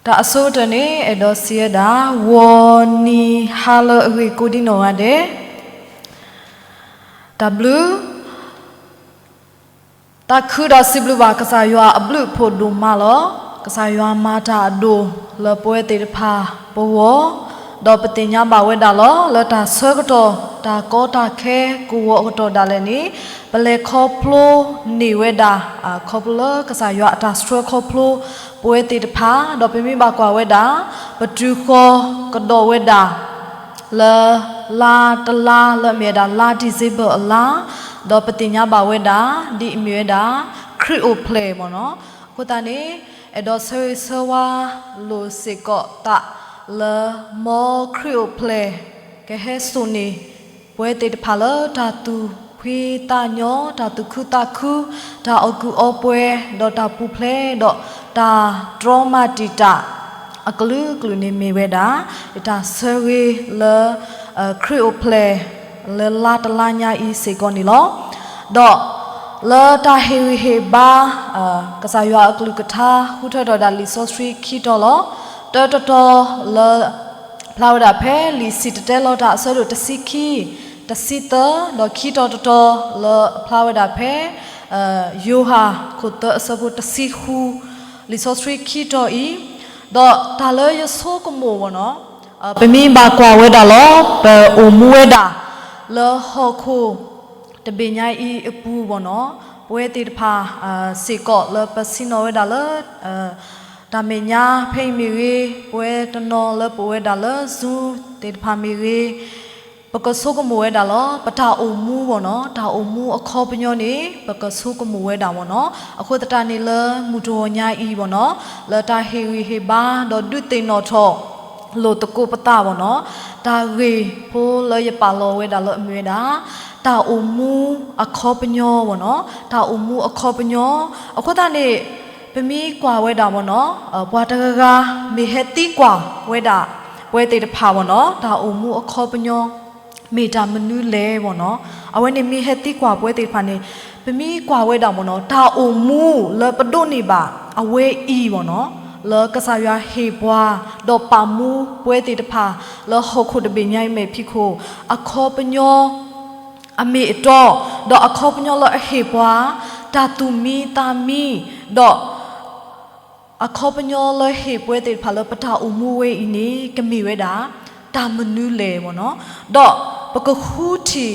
တၢ်အဆိကတၢၢ်န့ၣ် အဲၣ်ဒိးစံးဝဲဒၣ် ဂီၤနံၤဟါလၢအဂ့ၤကိးဒံနီၢ်ဂၤဒဲး, တၢ်ဘျုး တၢ်ခုဒီးစံးဘျုးဘၣ်ကစၢ်ယွၤအဘျုးအဖှိၣ်ဒိၣ်မးလီၤ. ကစၢ်ယွၤမၤတၢ်အဒိၣ်လၢပဝဲသ့ၣ်တဖၣ်ပဂီၢ်, ဒီးပသ့ၣ်ညါဘၣ်ဝဲဒၣ်လီၤ လၢတၢ်ဆၢကတီၢ် တၢ်ကီတၢ်ခဲကဝီၤအကတီၢ်ဒၣ်လဲာ်န့ၣ် ပလဲၤခီဖျိန့ၢ်ဝဲဒၣ် ခီဖျိလၢကစၢ်ယွၤအတၢ်ဆှၢခီဖျိပဝဲသ့ၣ်တဖၣ်, ဒီးပမ့ၢ်ဘၣ်ကွၢ်ဝဲဒၣ် ပတုၤဃီၤကဒီးဝဲဒၣ် လၢလါတလါလၢအမ့ၢ်ဝဲဒၣ်လါ December အလါ, ဒီးပသ့ၣ်ညါဘၣ်ဝဲဒၣ် ဒ်အမ့ၢ်ဝဲဒၣ် ခရံာ်အိၣ်ဖျဲၣ်မ့ၢ်နီၤ. အဃိသတးန့ၣ် အဲၣ်ဒိးဆၢဂ့ၤဆၢဝါလိာ်စ့ၢ်ကီးသးလၢ မ်ခရံာ်အိၣ်ဖျဲၣ် ကဟဲစိာ်န့ၢ် ပဝဲသ့ၣ်တဖၣ်လၢတၢ်သူၣ်ဖှံသးညီ, တၢ်သူၣ်ခုသးခု, တၢ်အီၣ်ကုာ်အီပှဲၤ, ဒီးတၢ်ပူၤဖျဲး, ဒီးတၢ်တြီမၤတံာ်တာ် အကလုာ်ကလုာ်န့ၣ်မ့ၢ်ဝဲဒၣ် ယတၢ်ဆၢဂ့ၤလၢ ခရံာ်အိၣ်ဖျဲၣ် လၢလါတလါညါအံၤစ့ၢ်ကီးန့ၣ်လီၤ. ဒီးလၢတၢ်ဟ့ၣ်ဂံၢ်ဟ့ၣ်ဘါ ကစၢ်ယွၤအကလုၢ်ကထါ ဃုထၢထီၣ်ဝဲဒၣ်လံာ်စီဆှံခံတီၤလီၤ. တၢတတီၤလၢ ဖျါဝဲဒၣ်ဖဲ လံာ်စံၣ်တဲၤတဲလီၤတၢ်အဆၢဒိၣ်တဆံခံ, တဆံသၢ, ဒီးခံတီၤတတီၤလၢဖျါဝဲဒၣ်ဖဲ ယိၤဟၣ်ခိၣ်သၢအဆၢဖိတဆံဃု, လံာ်စီဆှံခံတီၤအံၤ, ဒီးတၢ်လၢယဆိကမိၣ်မ့ၢ်နီၤ, ပမ့ၢ်ဘၣ်ကွၢ်ဝဲဒၣ်လီၤ ပအိၣ်မူဝဲဒၣ် လၢဟီၣ်ခိၣ် တဘ့ၣ်ညါအံၤအပူၤမ့ၢ်နီၤ, ပဝဲသ့ၣ်တဖၣ် စ့ၢ်ကီးလၢပဆ့ၣ်နီၤဝဲဒၣ်လၢ တၢ်မဲာ်ညါဖဲအံၤမ့ၢ်ဂ့ၤ, ပဝဲတနီၤလၢပအိၣ်ဝဲဒၣ်လၢ Zoom သ့ၣ်တဖၣ်မ့ၢ်ဂ့ၤ, ပကဆိကမိၣ်ဝဲဒၣ်လီၤ ပတၢ်အိၣ်မူမ့ၢ်နီၤ, တၢ်အိၣ်မူအခီပညီန့ၣ် ပကဆိကမိၣ်ဝဲဒၣ်မ့ၢ်နီၤ. အဃိသတးန့ၣ်လၢမုၢ်တဂီၤညါအံၤမ့ၢ်နီၤ, လၢတၢ်ဟ့ၣ်ဂံၢ်ဟ့ၣ်ဘါ ဒီးဒုးသ့ၣ်နီၣ်ထီၣ် လိာ်သကိးပသးမ့ၢ်နီၤ, တၢ်ဂ့ၢ်ဖိလၢယပာ်လီၤဝဲဒၣ်လၢအမ့ၢ်ဝဲဒၣ် တၢ်အိၣ်မူအခီပညီမ့ၢ်နီၤ, တၢ်အိၣ်မူအခီပညီ, အဃိသတးန့ၣ် ပမ့ၢ်ကွၢ်ဝဲဒၣ်မ့ၢ်နီၤ, ပှၤတဂၤဂၤမ့ၢ်ဟဲသံကွၢ်ဝဲဒၣ် ပဝဲသ့ၣ်တဖၣ်မ့ၢ်နီၤ, တၢ်အိၣ်မူအခီပညီ မ့ၢ်တၢ်မနုၤလဲၣ်မ့ၢ်နီၤ, အဝဲန့ၣ်မ့ၢ်ဟဲသံကွၢ်ပဝဲသ့ၣ်တဖၣ်န့ၣ်, ပမ့ၢ်ကွၢ်ဝဲဒၣ်မ့ၢ်နီၤ, တၢ်အိၣ်မူလၢပဒိးန့ၢ်ဘၣ်အဝဲအံၤမ့ၢ်နီၤ, လၢကစၢ်ယွၤဟ့ၣ်ပှၤ ဒီးပာ်မူပဝဲသ့ၣ်တဖၣ် လၢဟီၣ်ခိၣ်တဘ့ၣ်ညါအံၤမဲာ်ဖံးခိၣ် အခီပညီ အမ့ၢ်အတီ, ဒီးအခီပညီလၢအဟ့ၣ်ပှၤ တၢ်သူၣ်မံသးမံ, ဒီး အခီပညီလၢဟ့ၣ်ပဝဲသ့ၣ်တဖၣ်လၢပတၢ်အိၣ်မူဝဲအံၤန့ၣ် ကမ့ၢ်ဝဲဒၣ် တၢ်မနုၤလဲၣ်မ့ၢ်နီၤ, ဒီးပကဃုထံၣ်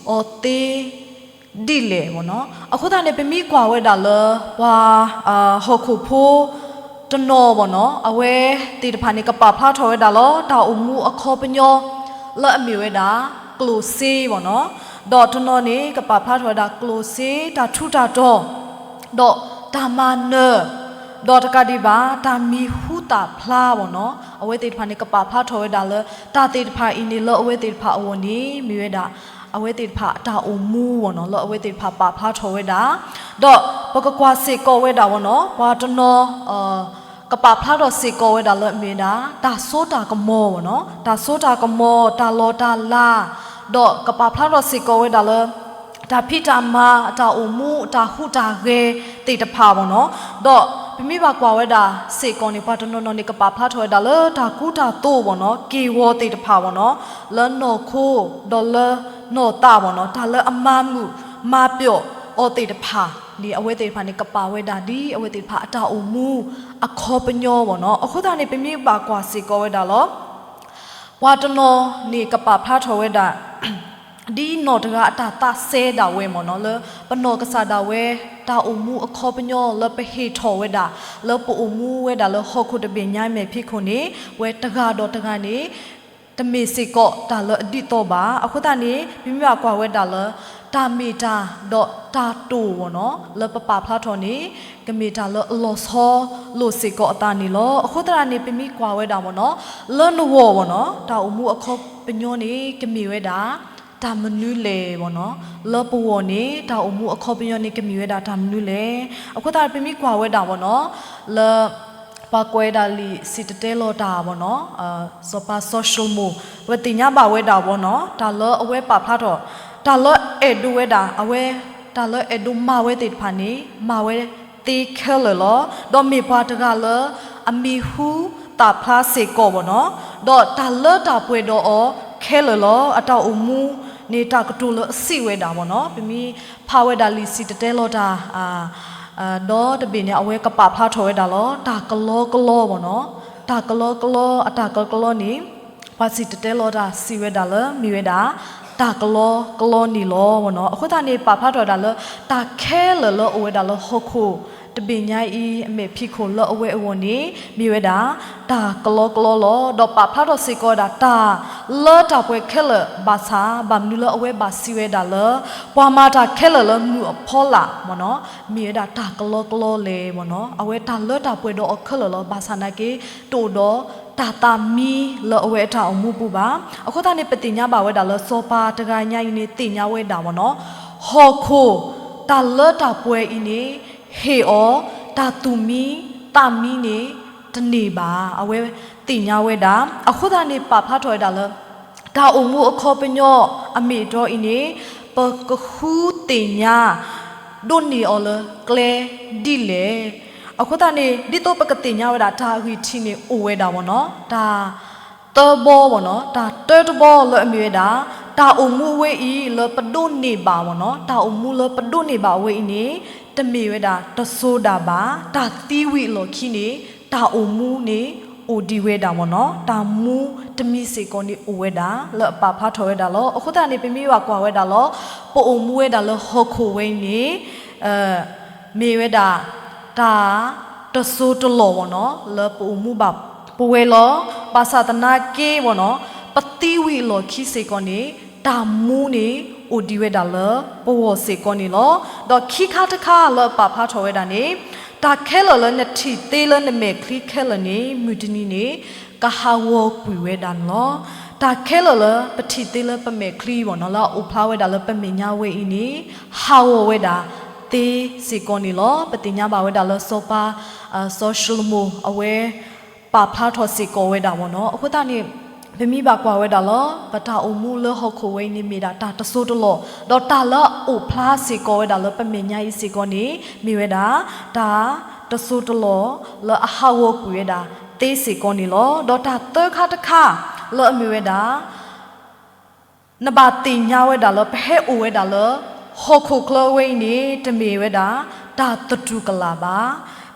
အီၤသ့ဒ်လဲၣ်မ့ၢ်နီၤ. အဃိသတးန့ၣ် ပမ့ၢ်ကွၢ်ဝဲဒၣ်လၢ ပှၤ ဟီၣ်ခိၣ်ဖိတနီၤမ့ၢ်နီၤ, အဝဲသ့ၣ်တဖၣ်န့ၣ် ကပာ်ဖျါထီၣ်ဝဲဒၣ်လီၤ တၢ်အိၣ်မူအခီပညီ လၢအမ့ၢ်ဝဲဒၣ် ကျိၣ်စ့မ့ၢ်နီၤ, ဒီးတနီၤန့ၣ် ကပာ်ဖျါထီၣ်ဝဲဒၣ် ကျိၣ်စ့ တၢ်ထူးတၢ်တီၤ ဒီးတၢ်မၤနၢၤ, ဒီးတကးဒံးဘၣ် တၢ်မံၤဟူသၣ်ဖျါမ့ၢ်နီၤ, အဝဲသ့ၣ်တဖၣ်န့ၣ် ကပာ်ဖျါထီၣ်ဝဲဒၣ်လၢ တၢ်သ့ၣ်တဖၣ်အံၤန့ၣ် လၢအဝဲသ့ၣ်တဖၣ်အဂီၢ်န့ၣ် မ့ၢ်ဝဲဒၣ် အဝဲသ့ၣ်တဖၣ်အတၢ်အိၣ်မူမ့ၢ်နီၤ, လၢအဝဲသ့ၣ်တဖၣ်ပာ်ဖျါထီၣ်ဝဲဒၣ်, ဒီးပကကွၢ်စ့ၢ်ကီးဝဲဒၣ်မ့ၢ်နီၤ, ပှၤတနီၤ ကပာ်ဖျါထီၣ်စ့ၢ်ကီးဝဲဒၣ်လၢအမ့ၢ်ဝဲဒၣ် တၢ်စိတၢ်ကမီၤမ့ၢ်နီၤ, တၢ်စိတၢ်ကမီၤ တၢ်လီၢ်တၢ်လၤ, ဒီးကပာ်ဖျါထီၣ်စ့ၢ်ကီးဝဲဒၣ်လၢ တၢ်ဖံးတၢ်မၤ အတၢ်အိၣ်မူ တၢ်ဟူးတၢ်ဂဲၤသ့ၣ်တဖၣ်မ့ၢ်နီၤ, ဒီးပမ့ၢ်ဘၣ်ကွၢ်ဝဲဒၣ်စ့ၢ်ကီးန့ၣ် ပှၤတနီၤနီၤန့ၣ် ကပာ်ဖျါထီၣ်ဝဲဒၣ်လၢတၢ်ကူတၢ်သိးမ့ၢ်နီၤ က့ၢ်ဂီၤသ့ၣ်တဖၣ်မ့ၢ်နီၤ, လၢနီၢ်ခိ ဒီးလၢနီၢ်သးမ့ၢ်နီၤ, တၢ်လၢအမၤမုာ်မၤပျီၣ်အီၤသ့ၣ်တဖၣ်န့ၣ် အဝဲသ့ၣ်တဖၣ်န့ၣ် ကပာ်ဝဲဒၣ်ဒ်အဝဲသ့ၣ်တဖၣ်အတၢ်အိၣ်မူအခီပညီမ့ၢ်နီၤ. အဃိသတးန့ၣ် ပမ့ၢ်ဘၣ်ကွၢ်စ့ၢ်ကီးဝဲဒၣ်လီၤ ပှၤတနီၤန့ၣ်ကပာ်ဖျါထီၣ်ဝဲဒၣ် ဒ်နီၢ်တဂၤအတၢ်သးစဲဒၣ်ဝဲမ့ၢ်နီၤ, လၢပနီၢ်ကစၢ်ဒၣ်ဝဲ တၢ်အိၣ်မူအခီပညီလၢပဟ့ၣ်ထီၣ်ဝဲဒၣ် လၢပအိၣ်မူဝဲဒၣ်လၢဟီၣ်ခိၣ်တဘ့ၣ်ညါမဲာ်ဖံးခိၣ်န့ၣ် ဝဲတဂၤဒီးတဂၤန့ၣ် တမ့ၢ်စ့ၢ်ကီးတၢ်လၢအဒ်သိးဘၣ်. အဃိသတးန့ၣ် ပမ့ၢ်ဘၣ်ကွၢ်ဝဲဒၣ်လၢ တၢ်မ့ၢ်တၢ်ဒီးတၢ်တိာ်မ့ၢ်နီၤ လၢပပာ်ဖျါထီၣ်န့ၣ် ကမ့ၢ်တၢ်လၢအလီၤဆီလိာ်စ့ၢ်ကီးအသးန့ၣ်လီၤ. အဃိသတးန့ၣ် ပမ့ၢ်ကွၢ်ဝဲဒၣ်မ့ၢ်နီၤ လၢနဂီၢ်မ့ၢ်နီၤ တၢ်အိၣ်မူအခီပညီန့ၣ် ကမ့ၢ်ဝဲဒၣ် တၢ်မနုၤလဲၣ်မ့ၢ်နီၤ. လၢပဂီၢ်န့ၣ် တၢ်အိၣ်မူအခီပညီန့ၣ် ကမ့ၢ်ဝဲဒၣ်တၢ်မနုၤလဲၣ်. အဃိသတး ပမ့ၢ်ကွၢ်ဝဲဒၣ်မ့ၢ်နီၤ လၢ ပှၤကွဲးဒၣ်လံာ်စံၣ်တဲၤတဲလီၤတၢ်မ့ၢ်နီၤ စီၤပၤစီၤၡလိၤမိၣ် ပသ့ၣ်ညါဘၣ်ဝဲဒၣ်မ့ၢ်နီၤ တၢ်လၢအဝဲပာ်ဖျါထီၣ် တၢ်လၢအဲၣ်ဒိးဝဲဒၣ် အဝဲ တၢ်လၢအဲၣ်ဒိးမၤဝဲသ့ၣ်တဖၣ်န့ၣ် မၤဝဲသ့ခဲလၢာ်လီၤ. ဒီးမ့ၢ်ပှၤတဂၤလၢ အမံၤဟူ သးဖျါစ့ၢ်ကီးဘၣ်နီၤ, ဒီးတၢ်လၢတၢ်ပှဲၤဒီးအီၤခဲလၢာ်လီၤ. အတၢ်အိၣ်မူန့ၣ် တၢ်ကတိၤလၢအစံးဝဲဒၣ်ဘၣ်နီၤ, ပမ့ၢ်ဖးဝဲဒၣ်လံာ်စံၣ်တဲၤတဲလီၤတၢ် ဒီတဘ့ၣ်န့ၣ် အဝဲကပာ်ဖျါထီၣ်ဝဲဒၣ်လီၤ တၢ်ကလီကလီဘၣ်နီၤ. တၢ်ကလီကလီ အတၢ်ကလီကလီန့ၣ် ပှၤစံၣ်တဲၤတဲလီၤတၢ်စံးဝဲဒၣ်လၢ မ့ၢ်ဝဲဒၣ် တၢ်ကလီကလီန့ၣ်လီၤဘၣ်နီၤ. အဃိသတးန့ၣ် ပာ်ဖျါထီၣ်ဝဲဒၣ်လၢ တၢ်ခဲလၢာ်လၢအိၣ်ဝဲဒၣ်လၢဟီၣ်ခိၣ်တဘ့ၣ်ညါအံၤ အမဲာ်ဖံးခိၣ်လၢအဝဲအဂီၢ်န့ၣ် မ့ၢ်ဝဲဒၣ် တၢ်ကလီကလီလီၤ. ဒီးပာ်ဖျါထီၣ်စ့ၢ်ကီးဝဲဒၣ် တၢ်လၢတၢ်ပှဲၤခဲလၢာ်ဘၣ်ဆၣ် ဘၣ်မနုၤလၢအဝဲဘၣ်စံးဝဲဒၣ်လၢ ပှၤမၤတၢ်ခဲလၢာ်လၢမုၢ်အဖီလာ်ဘၣ်နီၤ မ့ၢ်ဝဲဒၣ်တၢ်ကလီကလီလဲၣ်ဘၣ်နီၤ. အဝဲတၢ်လၢတၢ်ပှဲၤဒီးအီၤခဲလၢာ်လီၤ. ဘၣ်ဆၣ်နာ်က့ တအိၣ်ဒီးတၢ်သးမံလၢအဝဲအတၢ်အိၣ်မူပူၤဘၣ်. အဃိသတးန့ၣ် ပသ့ၣ်ညါဘၣ်ဝဲဒၣ်လၢ စီၤပၤတဂၤညါအံၤန့ၣ် သ့ၣ်ညါဝဲဒၣ်ဘၣ်နီၤ, ဟီၣ်ခိၣ် တၢ်လၢတၢ်ပှဲၤအံၤန့ၣ် ဟ့ၣ်အီၤ တၢ်သူၣ်မံသးမံန့ၣ် တန့ၢ်ဘၣ်. အဝဲသ့ၣ်ညါဝဲဒၣ်. အဃိသတးန့ၣ် ပာ်ဖျါထီၣ်ဝဲဒၣ်လၢ တၢ်အိၣ်မူအခီပညီအမ့ၢ်အတီအံၤန့ၣ် ပကဃုသ့ၣ်ညါ ဒိးန့ၢ်အီၤလၢကျဲဒ်လဲၣ်. အဃိသတးန့ၣ် ဒ်သိးပကသ့ၣ်ညါဝဲဒၣ် တၢ်ဂံၢ်ထံးန့ၣ်အိၣ်ဝဲဒၣ်ဘၣ်နီၤ, တၢ်သၢဘီဘၣ်နီၤ, တၢ်တၢတဘီလၢအမ့ၢ်ဝဲဒၣ် တၢ်အိၣ်မူအဝဲအံၤလၢပဒိးန့ၢ်ဘၣ်ဘၣ်နီၤ, တၢ်အိၣ်မူလၢပဒိးန့ၢ်ဘၣ်အဝဲအံၤန့ၣ် တမ့ၢ်ဝဲဒၣ်တစိၤဒၣ်ဘၣ်, တၢ်သံဝံၤအလီၢ်ခံန့ၣ် တၢ်အိၣ်မူန့ၣ် အိၣ်ဒံးဝဲဒၣ်ဘၣ်နီၤ, တၢ်မူတမံၤစ့ၢ်ကီးန့ၣ်အိၣ်ဝဲဒၣ် လၢအပာ်ဖျါထီၣ်ဝဲဒၣ်လီၤ. အဃိသတးန့ၣ် ပမ့ၢ်ဘၣ်ကွၢ်ဝဲဒၣ်လီၤ, ပအိၣ်မူဝဲဒၣ်လၢဟီၣ်ခိၣ်ဝဲအံၤန့ၣ် မ့ၢ်ဝဲဒၣ် တၢ်တစိၤတလီၢ်ဘၣ်နီၤ လၢပအိၣ်မူဘၣ်ပဝဲလီၤ. ဘၣ်ဆၣ်သနာ်က့ဘၣ်နီၤ ပသံဝံၤအလီၢ်ခံစ့ၢ်ကီးန့ၣ် တၢ်မူန့ၣ် အိၣ်ဒံးဝဲဒၣ်လၢပဂီၢ်စ့ၢ်ကီးန့ၣ်လီၤ. ဒီးခံခါတခါလၢအပာ်ဖျါထီၣ်ဝဲဒၣ်န့ၣ် တၢ်ခဲလၢာ်လၢနထံၣ်သ့လၢနမဲာ်ချံခဲလၢာ်န့ၣ် မုၢ်တနံၤန့ၣ် ကဟးဂီၤကွံာ်ဝဲဒၣ်န့ၣ်လီၤ. တၢ်ခဲလၢာ်လၢပထံၣ်သ့လၢပမဲာ်ချံဘၣ်နီၤ လၢအအိၣ်ဖျါဝဲဒၣ်လၢပမဲာ်ညါဝဲအံၤန့ၣ် ဟးဂီၤဝဲဒၣ်သ့စ့ၢ်ကီးန့ၣ်လီၤ. ပသ့ၣ်ညါဘၣ်ဝဲဒၣ်လၢစီၤပၤ စီၤၡလိၤမိၣ် အဝဲ ပာ်ဖျါထီၣ်စ့ၢ်ကီးဝဲဒၣ်ဘၣ်နီၤ. အဃိသတးန့ၣ် ပမ့ၢ်ဘၣ်ကွၢ်ဝဲဒၣ်လီၤ ပတၢ်အိၣ်မူလၢဟီၣ်ခိၣ်ဝဲအံၤန့ၣ် မ့ၢ်ဒၣ်တၢ်တစိၤတလီၢ်, ဒီးတၢ်လၢအအိၣ်ဖျါစ့ၢ်ကီးဝဲဒၣ်လၢပမဲာ်ညါအံၤစ့ၢ်ကီးန့ၣ် မ့ၢ်ဝဲဒၣ် တၢ်တစိၤတလီၢ် လၢအဟးဂီၤကွံာ်ဝဲဒၣ်သ့စ့ၢ်ကီးန့ၣ်လီၤ. ဒီးတၢ်သၢခါတခါ လၢအမ့ၢ်ဝဲဒၣ် နဘၣ်သ့ၣ်ညါဝဲဒၣ်လၢ ပဟဲအိၣ်ဝဲဒၣ်လၢ ဟီၣ်ခိၣ်ချၢဝဲအံၤန့ၣ် တမ့ၢ်ဝဲဒၣ် တၢ်သတူၢ်ကလာ်ဘၣ်.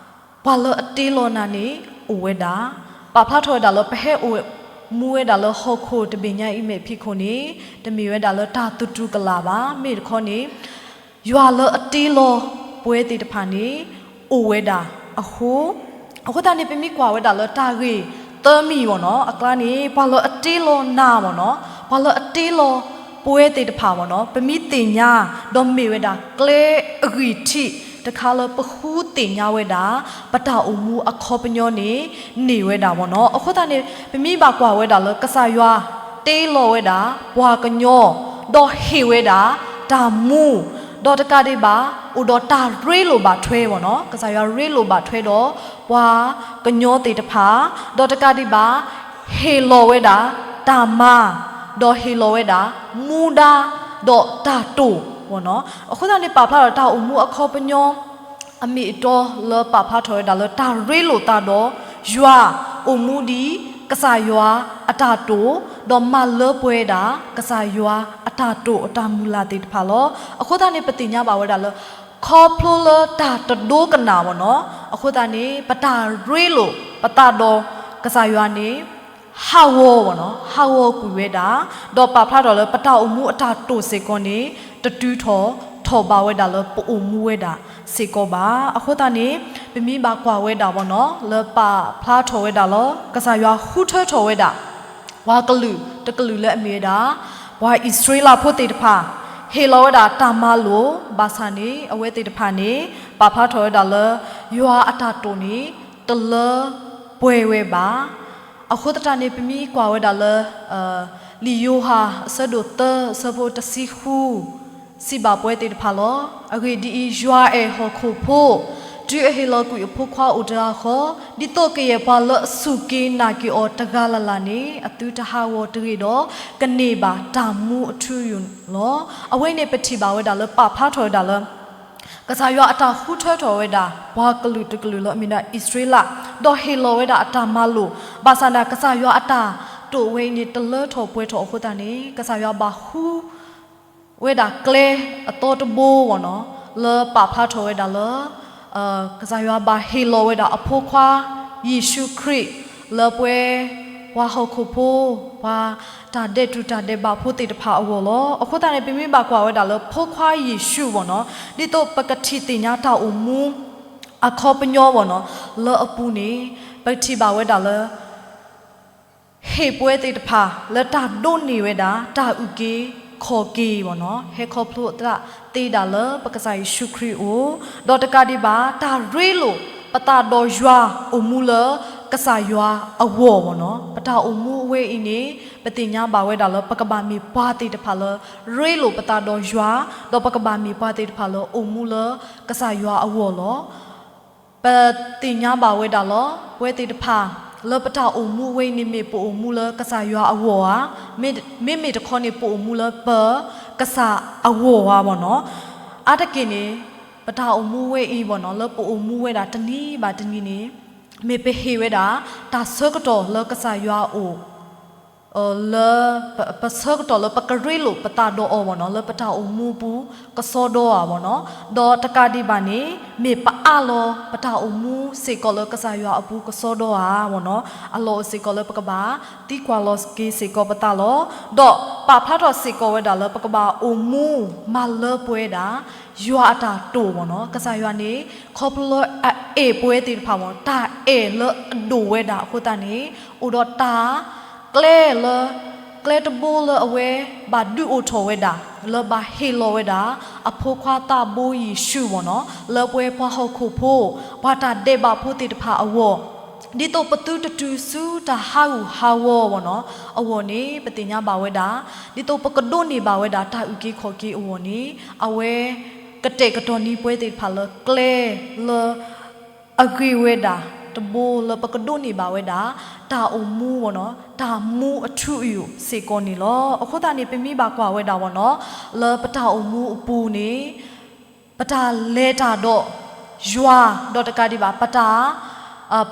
ပှၤလၢအတ့လီၤနၤန့ၣ် အိၣ်ဝဲဒၣ်. ပာ်ဖျါထီၣ်ဝဲဒၣ်လၢ ပဟဲအိၣ်မူဝဲဒၣ်လၢဟီၣ်ခိၣ်တဘ့ၣ်ညါအံၤမဲာ်ဖံးခိၣ်န့ၣ် တမ့ၢ်ဝဲဒၣ်လၢတၢ်သတူၢ်ကလာ်ဘၣ်. မ့ၢ်တခီန့ၣ် ယွၤလၢအတ့လီၤပဝဲသ့ၣ်တဖၣ်န့ၣ် အိၣ်ဝဲဒၣ်အဃိ, အဃိသတးန့ၣ် ပမ့ၢ်ကွၢ်ဝဲဒၣ်လၢတၢ်ဂ့ၢ်သၢမံၤဘၣ်နီၤ အကျါန့ၣ် ပှၤလၢအတ့လီၤနၤဘၣ်နီၤ, ပှၤလၢအတ့လီၤပဝဲသ့ၣ်တဖၣ်ဘၣ်နီၤ, ပမ့ၢ်သ့ၣ်ညါ ဒီးမ့ၢ်ဝဲဒၣ်ကျဲအဂံၢ်ထံးတခါလၢပဃုသ့ၣ်ညါဝဲဒၣ် ပတၢ်အိၣ်မူအခီပညီန့ၣ် န့ၢ်ဝဲဒၣ်ဘၣ်နီၤ. အဃိသတးန့ၣ် ပမ့ၢ်ဘၣ်ကွၢ်ဝဲဒၣ်လၢ ကစၢ်ယွၤတ့လီၤဝဲဒၣ် ပှၤကညီ ဒီးဟ့ၣ်ဝဲဒၣ်တၢ်မူ, ဒီးတကးဒံးဘၣ် အိၣ်ဒီးတၢ်ရ့လိာ်ဘၣ်ထွဲဘၣ်နီၤ, ကစၢ်ယွၤရ့လိာ်ဘၣ်ထွဲဒီးပှၤကညီသ့ၣ်တဖၣ်, ဒီးတကးဒံးဘၣ် ဟ့ၣ်လီၤဝဲဒၣ်တၢ်မၤ, ဒီးဟ့ၣ်လီၤဝဲဒၣ်မူဒါ, ဒီးတၢ်တိာ်ဘၣ်နီၤ. အဃိသတးန့ၣ် ပာ်ဖျါဒီးတၢ်အိၣ်မူအခီပညီ အမ့ၢ်အတီလၢပာ်ဖျါထီၣ်ဝဲဒၣ်လၢ တၢ်ရ့လိာ်သးဒီးယွၤ, အိၣ်မူဒ်ကစၢ်ယွၤအတၢ်တိာ်, ဒီးမၤလၢပှဲၤဝဲဒၣ် ကစၢ်ယွၤအတၢ်တိာ်အတၢ်မုၢ်လၢ်သ့ၣ်တဖၣ်လီၤ. အဃိသတးန့ၣ် ပသ့ၣ်ညါဘၣ်ဝဲဒၣ်လၢ ခီဖျိလၢတၢ်တဒိကနၣ်ဘၣ်နီၤ, အဃိသတးန့ၣ် ပတၢ်ရ့လိာ်ပသးဒီးကစၢ်ယွၤန့ၣ် ဟးဂီၤဘၣ်နီၤ, ဟးဂီၤကွံာ်ဝဲဒၣ်, ဒီးပာ်ဖျါထီၣ်လၢပတၢ်အိၣ်မူအတၢ်တိာ်စ့ၢ်ကီးန့ၣ် တတုၤထီၣ်ထီၣ်ဘးဝဲဒၣ်လၢပအိၣ်မူဝဲဒၣ်စ့ၢ်ကီးဘၣ်. အဃိသတးန့ၣ် ပမ့ၢ်ဘၣ်ကွၢ်ဝဲဒၣ်ဘၣ်နီၤ လၢပာ်ဖျါထီၣ်ဝဲဒၣ်လၢ ကစၢ်ယွၤဃုထၢထီၣ်ဝဲဒၣ် ပှၤကလုာ်တကလုာ်လၢအမ့ၢ်ဝဲဒၣ် ပှၤအံၣ်စရ့လးဖိသ့ၣ်တဖၣ် ဟ့ၣ်လီၤဝဲဒၣ်တၢ်မၤလိာ်ဘၣ်ဆၣ်န့ၣ် အဝဲသ့ၣ်တဖၣ်န့ၣ် ပာ်ဖျါထီၣ်ဝဲဒၣ်လၢ ယွၤအတၢ်တိာ်န့ၣ် တလၢပှဲၤဝဲဘၣ်. အဃိသတးန့ၣ် ပမ့ၢ်ကွၢ်ဝဲဒၣ်လၢ လံာ်ယိၤဟၣ်အဆၢဒိၣ်သၢအဆၢဖိတဆံဃု စံးဘၣ်ပဝဲသ့ၣ်တဖၣ်လီၤ. အဂ့ၢ်ဒ်အံၤ, ယွၤအဲၣ်ဟီၣ်ခိၣ်ဖိ တုၤအဟ့ၣ်လီၤကွံာ်အဖိခွါအိၣ်တဂၤဃီ, ဒ်သိးကယဲၢ်ပှၤလၢအစူၢ်က့ၤနာ်က့ၤအီၤတဂၤလၢ်လၢ်န့ၣ် အသုတဟးဂီၤတဂ့ၤဒီး ကန့ၢ်ဘၣ်တၢ်မူအထူအယိာ်လီၤ. အဝဲန့ၣ်ပထံၣ်ဘၣ်ဝဲဒၣ်လၢပာ်ဖျါထီၣ်ဝဲဒၣ်လၢ ကစၢ်ယွၤအတၢ်ဃုထၢထီၣ်ဝဲဒၣ် ပှၤကလုာ်တကလုာ်လၢအမ့ၢ်ဒၣ်အံၣ်စရ့လး, ဒီးဟ့ၣ်လီၤဝဲဒၣ်အတၢ်မၤလိာ်, ဘၣ်ဆၣ်န့ၣ် ကစၢ်ယွၤအတၢ်တိာ်ဝဲအံၤန့ၣ် တလၢထီၣ်ပှဲၤထီၣ်အဃိသတးန့ၣ် ကစၢ်ယွၤဘၣ်ဃု ဝဲဒၣ်ကျဲအသီတဘိဘၣ်နီၤ, လၢပာ်ဖျါထီၣ်ဝဲဒၣ်လၢ ကစၢ်ယွၤဘၣ်ဟ့ၣ်လီၤဝဲဒၣ်အဖိခွါ ယ့ၣ်ၡူးခရံာ် လၢပဝဲ ပှၤဟီၣ်ခိၣ်ဖိ ပှၤတၢ်ဒဲးတူၢ်တၢ်ဒဲးဘးဖိသ့ၣ်တဖၣ်အဂီၢ်လီၤ. အဃိသတးန့ၣ် ပမ့ၢ်ဘၣ်ကွၢ်ဝဲဒၣ်လၢဖိခွါယ့ၣ်ၡူးဘၣ်နီၤ, ဒ်သိးပကထံၣ်သ့ၣ်ညါတၢ်အိၣ်မူ အခီပညီဘၣ်နီၤ, လၢအပူၤန့ၣ် ပထံၣ်ဘၣ်ဝဲဒၣ်လၢ ဟ့ၣ်ပဝဲသ့ၣ်တဖၣ် လၢတၢ်ဒိးန့ၢ်ဝဲဒၣ် တၢ်အုၣ်က့ၤခီၣ်က့ၤဘၣ်နီၤ, ဟဲခီဖျိသးသ့ဒၣ်လၢပကစၢ်ယ့ၣ်ၡူးခရံာ်အအိၣ်, ဒီးတကးဒံးဘၣ် တၢ်ရ့လိာ်ပသးဒီးယွၤအိၣ်မူလၢ ကစၢ်ယွၤအဂီၢ်ဘၣ်နီၤ. ပတၢ်အိၣ်မူအဝဲအံၤန့ၣ် ပသ့ၣ်ညါဘၣ်ဝဲဒၣ်လၢ ပကဘၣ်မ့ၢ်ပှၤသ့ၣ်တဖၣ်လၢ ရ့လိာ်ပသးဒီးယွၤ, ဒီးပကဘၣ်မ့ၢ်ပှၤသ့ၣ်တဖၣ်လၢအိၣ်မူလၢ ကစၢ်ယွၤအဂီၢ်လီၤ. ပသ့ၣ်ညါဘၣ်ဝဲဒၣ်လီၤ, ပဝဲသ့ၣ်တဖၣ် လၢပတၢ်အိၣ်မူအဝဲအံၤန့ၣ် မ့ၢ်ပအိၣ်မူလၢကစၢ်ယွၤအဂီၢ်ဧါ, မ့မ့ၢ်တခီန့ၣ် ပအိၣ်မူလၢပကစၢ်အဂီၢ်ဧါဘၣ်နီၤ. အါတက့ၢ်န့ၣ် ပတၢ်အိၣ်မူဝဲအံၤဘၣ်နီၤ လၢပအိၣ်မူဝဲဒၣ်တနံၤဘၣ်တနံၤန့ၣ် မ့ၢ်ပဟ့ၣ်ဝဲဒၣ် တၢ်ဆၢကတီၢ်လၢကစၢ်ယွၤအအိၣ် လၢ ပဆၢကတီၢ်လၢပကရ့လိာ်ပသးဒီးအီၤဘၣ်နီၤ, လၢပတၢ်အိၣ်မူပူၤ ကစီဒီဧါဘၣ်နီၤ, ဒီးတကးဒံးဘၣ်န့ၣ် မ့ၢ်ပအးလီၤပတၢ်အိၣ်မူစ့ၢ်ကီးလၢကစၢ်ယွၤအပူၤကစီဒီဧါဘၣ်နီၤ, အလီၢ်အိၣ်စ့ၢ်ကီးလၢပကဘၣ်သံကွၢ်လီၤက့ၤစ့ၢ်ကီးပသးလီၤ. ဒီးပာ်ဖျါထီၣ်စ့ၢ်ကီးဝဲဒၣ်လၢပကဘၣ်အိၣ်မူမၤလၢပှဲၤဒၣ် ယွၤအတၢ်တိာ်ဘၣ်နီၤ, ကစၢ်ယွၤန့ၣ် ခီဖျိလၢအအဲၣ်ပဝဲသ့ၣ်တဖၣ်ဘၣ်, တၢ်အဲၣ်လၢအဒိၣ်ဝဲဒၣ်အဃိသတးန့ၣ် အိၣ်ဒီးတၢ် ကျဲလၢ ကျဲတဘိလၢအဝဲ ဘၣ်ဒုးအိၣ်ထီၣ်ဝဲဒၣ် လၢဘၣ်ဟ့ၣ်လီၤဝဲဒၣ် အဖိခွါသးဘိယ့ၣ်ၡူးဘၣ်နီၤ, လၢပဝဲပှၤဟီၣ်ခိၣ်ဖိ ပှၤတၢ်ဒဲးဘးဖိသ့ၣ်တဖၣ်အဂီၢ်, ဒ်သိးပသုတတုၤဆူတၢ်ဟးဂူာ်ဟးဂီၤဘၣ်နီၤ, အဂီၢ်န့ၣ် ပသ့ၣ်ညါဘၣ်ဝဲဒၣ် ဒ်သိးပကဒိးန့ၢ်ဘၣ်ဝဲဒၣ် တၢ်အုၣ်က့ၤခီၣ်က့ၤအဂီၢ်န့ၣ် အဝဲ ကတဲာ်ကတီၤန့ၢ်ပဝဲသ့ၣ်တဖၣ်လၢကျဲလၢ အဂ့ၤဝဲဒၣ်တဘိ လၢပကဒိးန့ၢ်ဘၣ်ဝဲဒၣ် တၢ်အိၣ်မူဘၣ်နီၤ, တၢ်မူအထူအယိာ်စ့ၢ်ကီးန့ၣ်လီၤ. အဃိသတးန့ၣ် ပမ့ၢ်ဘၣ်ကွၢ်ဝဲဒၣ်ဘၣ်နီၤ, လၢပတၢ်အိၣ်မူအပူၤန့ၣ် ပတၢ်လဲၤတၢ်ဒီးယွၤ ဒီးတကးဒံးဘၣ် ပတၢ်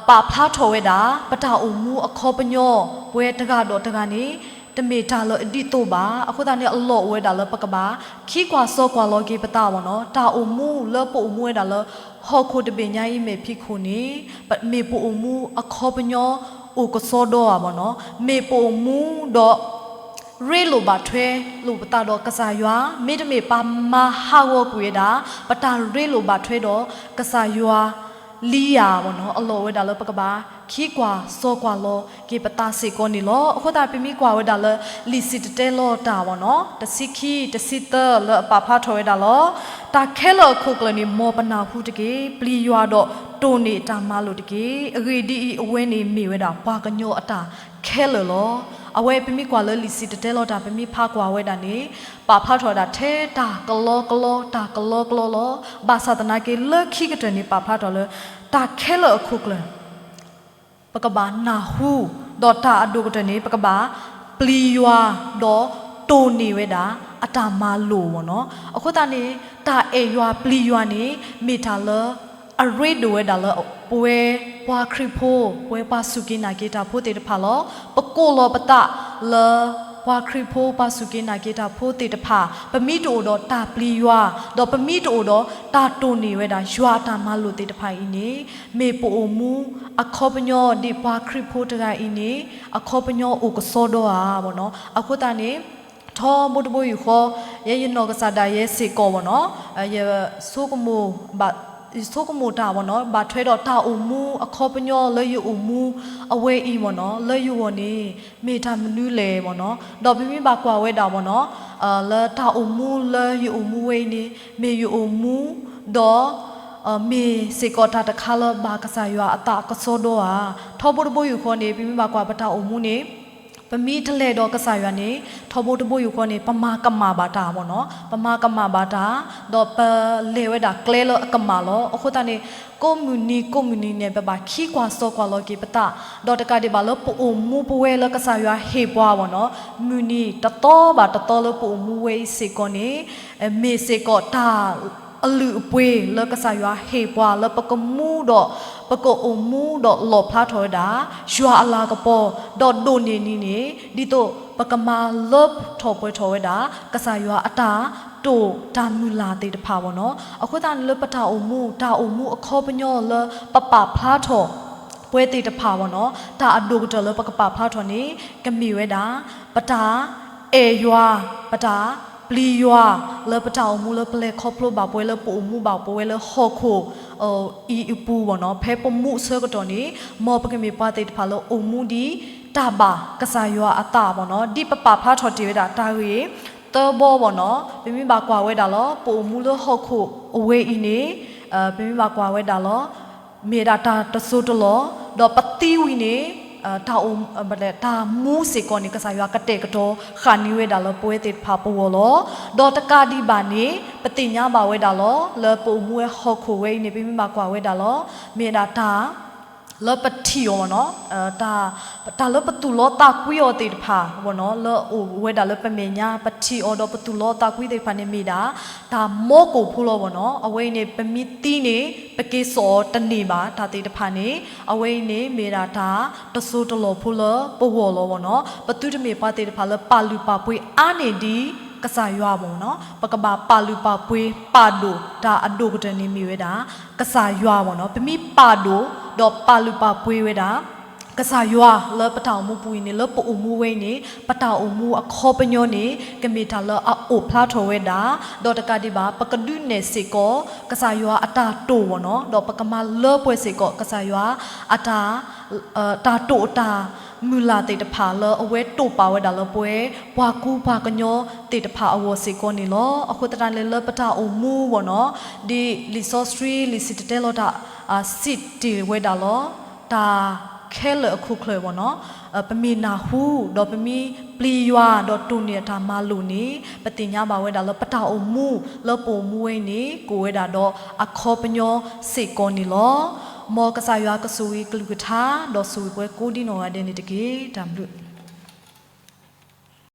ပာ်ဖျါထီၣ်ဝဲဒၣ် ပတၢ်အိၣ်မူအခီပညီ ပဝဲတဂၤဒီးတဂၤန့ၣ် တမ့ၢ်တၢ်လၢအဒ်သိးဘၣ်. အဃိသတးန့ၣ် အလီၢ်အိၣ်ဝဲဒၣ်လၢပကဘၣ် ခံကွၢ်စီကွၢ်လီၤက့ၤပသးဘၣ်နီၤ, တၢ်အိၣ်မူလၢပအိၣ်မူဝဲဒၣ်လၢ ဟီၣ်ခိၣ်တဘ့ၣ်ညါအံၤမဲာ်ဖံးခိၣ်န့ၣ် မ့ၢ်ပအိၣ်မူအခီပညီ အိၣ်ကစီဒီဧါဘၣ်နီၤ, မ့ၢ်ပအိၣ်မူဒီး ရ့လိာ်ဘၣ်ထွဲလိာ်ပသးဒီးကစၢ်ယွၤ, မ့တမ့ၢ်ပမၤဟးဂီၤကွံာ်ဝဲဒၣ် ပတၢ်ရ့လိာ်ဘၣ်ထွဲဒီးကစၢ်ယွၤလံဧါဘၣ်နီၤ, အလီၢ်အိၣ်ဝဲဒၣ်လၢပကဘၣ် ခံကွၢ်စီကွၢ်လီၤက့ၤပသးစ့ၢ်ကီးန့ၣ်လီၤ. အဃိသတး ပမ့ၢ်ကွၢ်ဝဲဒၣ်လၢ လံာ်စံၣ်တဲၤတဲလီၤတၢ်ဘၣ်နီၤ, တဆံခံ တဆံသၢ လၢအပာ်ဖျါထီၣ်ဝဲဒၣ်လီၤ. တၢ်ခဲလၢာ်အခိၣ်ကျၢၢ်န့ၣ် မ်ပနၢ်ဟူတက့ၢ်. ပျံၤယွၤဒီးတိၢ်န့ၢ်တၢ်မၤလိာ်တက့ၢ်. အဂ့ၢ်ဒ်အံၤ, အဝဲန့ၣ်မ့ၢ်ဝဲဒၣ်ပှၤကညီအတၢ်ခဲလၢာ်လီၤ. အဝဲပမ့ၢ်ကွၢ်လၢလံာ်စံၣ်တဲၤတဲလီၤတၢ် ပမ့ၢ်ဖးကွၢ်ဝဲဒၣ်န့ၣ် ပာ်ဖျါထီၣ်ဝဲဒၣ်ထဲတၢ်ကလီကလီ တၢ်ကလီကလီလီၤ. ဘၣ်ဆၣ်သနာ်က့ လၢခံကတၢၢ်န့ၣ် ပာ်ဖျါထီၣ်လၢ တၢ်ခဲလၢာ်အခိၣ်ကျၢၢ် ပကဘၣ်နၢ်ဟူ, ဒီးတၢ်အဒိၣ်ကတၢၢ်န့ၣ် ပကဘၣ်ပျံၤယွၤ ဒီးတိၢ်န့ၢ်ဝဲဒၣ် အတၢ်မၤလိာ်ဘၣ်နီၤ. အဃိသတးန့ၣ် တၢ်အဲၣ်ယွၤပျံၤယွၤန့ၣ် မ့ၢ်တၢ်လၢအရ့ဒိၣ်ဝဲဒၣ်လၢပဝဲပှၤခရံာ်ဖိ, ပဝဲပှၤစူၢ်က့ၤနာ်က့ၤတၢ်ဖိသ့ၣ်တဖၣ်လီၤ. ပကိးလီၤပသးလၢ ပှၤခရံာ်ဖိ ပှၤစူၢ်က့ၤနာ်က့ၤတၢ်ဖိသ့ၣ်တဖၣ် ပမ့ၢ်တအိၣ်ဒီးတၢ်ပျံၤယွၤ, ဒီးပမ့ၢ်တအိၣ်ဒီးတၢ်တိၢ်န့ၢ်ဝဲဒၣ် ယွၤအတၢ်မၤလိာ်သ့ၣ်တဖၣ်အံၤန့ၣ် မ့ၢ်ပအိၣ်မူအခီပညီဒ်ပှၤခရံာ်ဖိတဂၤအံၤန့ၣ် အခီပညီအိၣ်ကစီဒီဧါဘၣ်နီၤ. အဃိသတးန့ၣ် ထီဘိတဘိယူၢ်ဃီ ယဲယနီၢ်ကစၢ်ဒၣ်ယဲစ့ၢ်ကီးဘၣ်နီၤ, ယဆိကမိၣ် ယဆိကမိၣ်တၢ်ဘၣ်နီၤ, ဘၣ်ထွဲဒီးတၢ်အိၣ်မူအခီပညီလၢယအိၣ်မူအဝဲအံၤဘၣ်နီၤ, လၢယဂီၢ်န့ၣ် မ့ၢ်တၢ်မနုၤလဲၣ်ဘၣ်နီၤ. ဒီးပမ့ၢ်ဘၣ်ကွၢ်ဝဲဒၣ်ဘၣ်နီၤ, လၢတၢ်အိၣ်မူလၢယအိၣ်မူဝဲအံၤန့ၣ် မ့ၢ်ယအိၣ်မူ ဒီး မ့ၢ်စ့ၢ်ကီးတၢ်တခါလၢဘၣ်ကစၢ်ယွၤအသးကစီဒီဧါ. ထီဘိတဘိယူၢ်ဃီန့ၣ် ပမ့ၢ်ဘၣ်ကွၢ်ပတၢ်အိၣ်မူန့ၣ် ပမ့ၢ်တလဲၤဒီးကစၢ်ယွၤန့ၣ် ထီဘိတဘိယူၢ်ဃီန့ၣ် ပမၤကမၣ်ဘၣ်တၢ်ဘၣ်နီၤ, ပမၤကမၣ်ဘၣ်တၢ်, ဒီးပလဲၤဝဲဒၣ်ကျဲလၢအကမၣ်လီၤ. အဃိသတးန့ၣ် ကိးမုၢ်နံၤကိးမုၢ်နံၤန့ၣ် ပဘၣ်ခံကွၢ်စီကွၢ်လီၤက့ၤပသး, ဒီးတကးဒံးဘၣ်လၢပအိၣ်မူပဝဲလၢကစၢ်ယွၤဟ့ၣ်ပှၤဘၣ်နီၤ, မုၢ်နံၤတသီဘၣ်တသီလၢပအိၣ်မူဝဲအံၤစ့ၢ်ကီးန့ၣ် မ့ၢ်စ့ၢ်ကီးတၢ် အလုၢ်အပှ့ၤလၢကစၢ်ယွၤဟ့ၣ်ပှၤလၢပကမူဒီး ပကအိၣ်မူဒီးလီၣ်ဖျါထီၣ်ဝဲဒၣ် ယွၤအလၤကပီၤ ဒီးဒိၣ်န့ၢ်နံၤန့ၣ် ဒ်သိးပကမၤလၢထီၣ်ပှဲၤထီၣ်ဝဲဒၣ် ကစၢ်ယွၤအတၢ်တိာ်တၢ်မုၢ်လၢ်သ့ၣ်တဖၣ်ဘၣ်နီၤ. အဃိသတးန့ၣ်လၢပတၢ်အိၣ်မူ တၢ်အိၣ်မူအခီပညီလၢပပာ်ဖျါထီၣ် ပှဲၤသ့ၣ်တဖၣ်ဘၣ်နီၤ, တၢ်အဒိၣ်ကတၢၢ်လၢပကပာ်ဖျါထီၣ်န့ၣ် ကမ့ၢ်ဝဲဒၣ် ပတၢ်အဲၣ်ယွၤ, ပတၢ်ပျံၤယွၤ လၢပတၢ်အိၣ်မူလၢပလဲၤခီဖျိဘၣ်ပဝဲလၢပအိၣ်မူဘၣ်ပဝဲလၢဟီၣ်ခိၣ်အံၤအပူၤဘၣ်နီၤ. ဖဲပမူအဆၢကတီၢ်န့ၣ် မ်ပကမ့ၢ်ပှၤသ့ၣ်တဖၣ်လၢအိၣ်မူဒ်တၢ်ဘၣ်ကစၢ်ယွၤအသးဘၣ်နီၤ. ဒ်ပပာ်ဖျါထီၣ်တ့ၢ်ဝဲဒၣ်တၢ်ဂ့ၢ်သၢဘီဘၣ်နီၤ, ပမ့ၢ်ဘၣ်ကွၢ်ဝဲဒၣ်လီၤ ပအိၣ်မူလၢဟီၣ်ခိၣ်အဝဲအံၤန့ၣ် ပမ့ၢ်ဘၣ်ကွၢ်ဝဲဒၣ်လီၤ မ့ၢ်ဝဲဒၣ်တၢ်တစိၢ်တလီၢ်, ဒီးပသံဝံၤန့ၣ် တၢ်အိၣ် တၢ်မူစ့ၢ်ကီးန့ၣ် ကစၢ်ယွၤကတဲာ်ကတီၤဃာ်န့ၢ်ဝဲဒၣ်လၢပဝဲသ့ၣ်တဖၣ်ပဂီၢ်လီၤ. ဒီးတကးဒံးဘၣ်န့ၣ် ပသ့ၣ်ညါဘၣ်ဝဲဒၣ်လီၤ လၢပအိၣ်မူဝဲဟီၣ်ခိၣ်ဝဲအံၤန့ၣ် ပမ့ၢ်ဘၣ်ကွၢ်ဝဲဒၣ်လီၤ မ့ၢ်ဝဲဒၣ်တၢ် လၢပထံၣ်အီၤဘၣ်နီၤ, တၢ်လၢပသူၣ်လီသးကွံအီၤသ့ၣ်တဖၣ်ဘၣ်နီၤ, လၢအအိၣ်ဝဲဒၣ်လၢပမဲာ်ညါ ပထံၣ်အီၤဒီးပသူၣ်လီသးကွံသ့ၣ်တဖၣ်န့ၣ်မ့ၢ်ဒၣ် တၢ်မီကိၢ်ဖိလီၤဘၣ်နီၤ. အဝဲအံၤန့ၣ် ပမ့ၢ်သံန့ၣ် ပက့ၤစိာ်အီၤတန့ၢ်ဘၣ် တၢ်သ့ၣ်တဖၣ်န့ၣ် အဝဲအံၤန့ၣ် မ့ၢ်ဝဲဒၣ်တၢ်တစိၢ်တလီၢ်ဖိလၢပဂီၢ်လီၤဘၣ်နီၤ. ပသုတမ့ၢ်ပှၤသ့ၣ်တဖၣ်လၢပာ်လုၢ်ပာ်ပှ့ၤအါန့ၢ်ဒ်ကစၢ်ယွၤဘၣ်နီၤ, ပကဘၣ်ပာ်လုၢ်ပာ်ပှ့ၤပာ်ဒိၣ် တၢ်အဒိၣ်ကတၢၢ်န့ၣ်မ့ၢ်ဝဲဒၣ် ကစၢ်ယွၤဘၣ်နီၤ. ပမ့ၢ်ပာ်ဒိၣ် ဒီးပာ်လုၢ်ပာ်ပှ့ၤဝဲဒၣ် ကစၢ်ယွၤလၢပတၢ်အိၣ်မူပူၤအံၤန့ၣ် လၢပအိၣ်မူဝဲအံၤန့ၣ် ပတၢ်အိၣ်မူအခီပညီန့ၣ် ကမ့ၢ်တၢ်လၢအအိၣ်ဖျါထီၣ်ဝဲဒၣ်, ဒီးတကးဒံးဘၣ် ပကဒုးနဲၣ်စ့ၢ်ကီး ကစၢ်ယွၤအတၢ်တိာ်ဘၣ်နီၤ, ဒီးပကမၤလၢပှဲၤစ့ၢ်ကီး ကစၢ်ယွၤအတၢ် တၢ်တိာ်တၢ်မုၢ်လၢ်သ့ၣ်တဖၣ်လၢအဝဲတိာ်ပာ်ဝဲဒၣ်လၢပဝဲ ပှၤကူပှၤကညီသ့ၣ်တဖၣ်အဂီၢ်စ့ၢ်ကီးန့ၣ်လီၤ. အဃိသတးန့ၣ် လၢပတၢ်အိၣ်မူဘၣ်နီၤ, ဒ်လံာ်စီဆှံလံာ်စံၣ်တဲၤတဲလီၤတၢ် စံးတ့ၢ်ဝဲဒၣ်လီၤ, တၢ်ခဲလၢာ်အခိၣ်ချၢးဘၣ်နီၤ, ပမ့ၢ်နၢ်ဟူ ဒီးပမ့ၢ်ပျံၤယွၤ ဒီးတိၢ်န့ၢ်အတၢ်မၤလိာ်န့ၣ် ပသ့ၣ်ညါဘၣ်ဝဲဒၣ်လၢပတၢ်အိၣ်မူလၢပအိၣ်မူဝဲအံၤန့ၣ် ကအိၣ်ဝဲဒၣ်ဒီးအခီပညီစ့ၢ်ကီးန့ၣ်လီၤ. မ်ကစၢ်ယွၤကဆိၣ်ဂ့ၤကလုၢ်ကထါ ဒီးဆိၣ်ဂ့ၤပှၤကိးဒံနီၢ်ဂၤဒဲးန့ၣ်တက့ၢ်. တၢ်ဘျုး